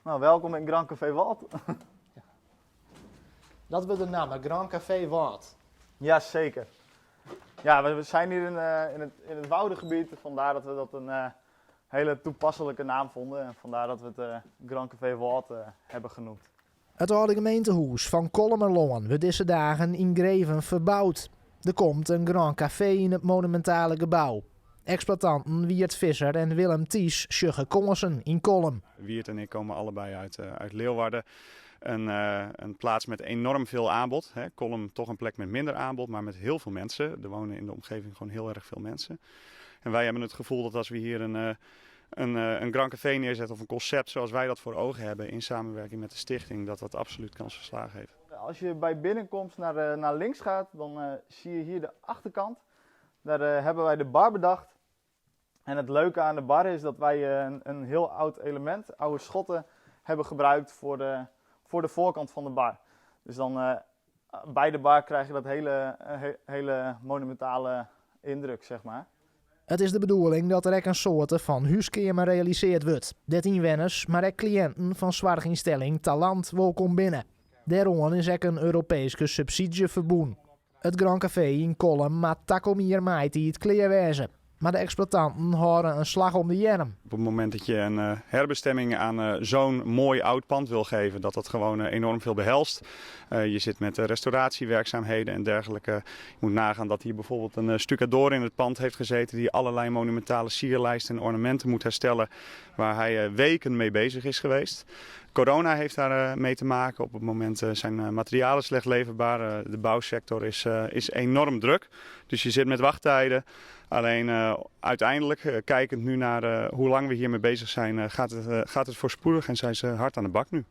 Nou, welkom yn Grand Café Wâld. Dat wurdt de namme, Grand Café Wâld. Ja, zeker. Ja, we zijn hier in het Woudengebied, vandaar dat we dat een hele toepasselijke naam vonden. En vandaar dat we het Grand Café Wâld hebben genoemd. It âlde gemeentehûs fan Kollumerlân wurdt dizze dagen yngreven ferboud. Der komt in Grand Café yn it monumintale gebou. Eksploitanten Wiert Visser en Willem Ties sjogge kânsen yn Kollum. Wiert en ik komen allebei uit Leeuwarden. Een plaats met enorm veel aanbod. Hè. Kollum toch een plek met minder aanbod, maar met heel veel mensen. Er wonen in de omgeving gewoon heel erg veel mensen. En wij hebben het gevoel dat als we hier een Grand Café neerzetten of een concept zoals wij dat voor ogen hebben in samenwerking met de stichting, dat dat absoluut kans van slagen heeft. Als je bij binnenkomst naar links gaat, dan zie je hier de achterkant. Daar hebben wij de bar bedacht. En het leuke aan de bar is dat wij een heel oud element, oude schotten, hebben gebruikt voor de voorkant van de bar. Dus dan bij de bar krijg je dat hele monumentale indruk, zeg maar. It is de bedoeling dat der ek in soarte fan húskeamer realisearre wurdt. Dêr't ynwenners, mar ek kliïnten fan soarchynstelling Talant wolkom binne. Dêroan is ek in Europeeske subsydzje ferbûn. It Grand Café yn Kollum moat takom jier maitiid klear wêze. Mar de eksploitanten hâlde in slach om de earm. Op het moment dat je een herbestemming aan zo'n mooi oud pand wil geven, dat dat gewoon enorm veel behelst. Je zit met restauratiewerkzaamheden en dergelijke. Je moet nagaan dat hier bijvoorbeeld een stucadoor in het pand heeft gezeten die allerlei monumentale sierlijsten en ornamenten moet herstellen, waar hij weken mee bezig is geweest. Corona heeft daar mee te maken. Op het moment zijn materialen slecht leverbaar. De bouwsector is enorm druk. Dus je zit met wachttijden. Alleen uiteindelijk, kijkend nu naar hoe lang we hiermee bezig zijn, gaat het voorspoedig en zijn ze hard aan de bak nu.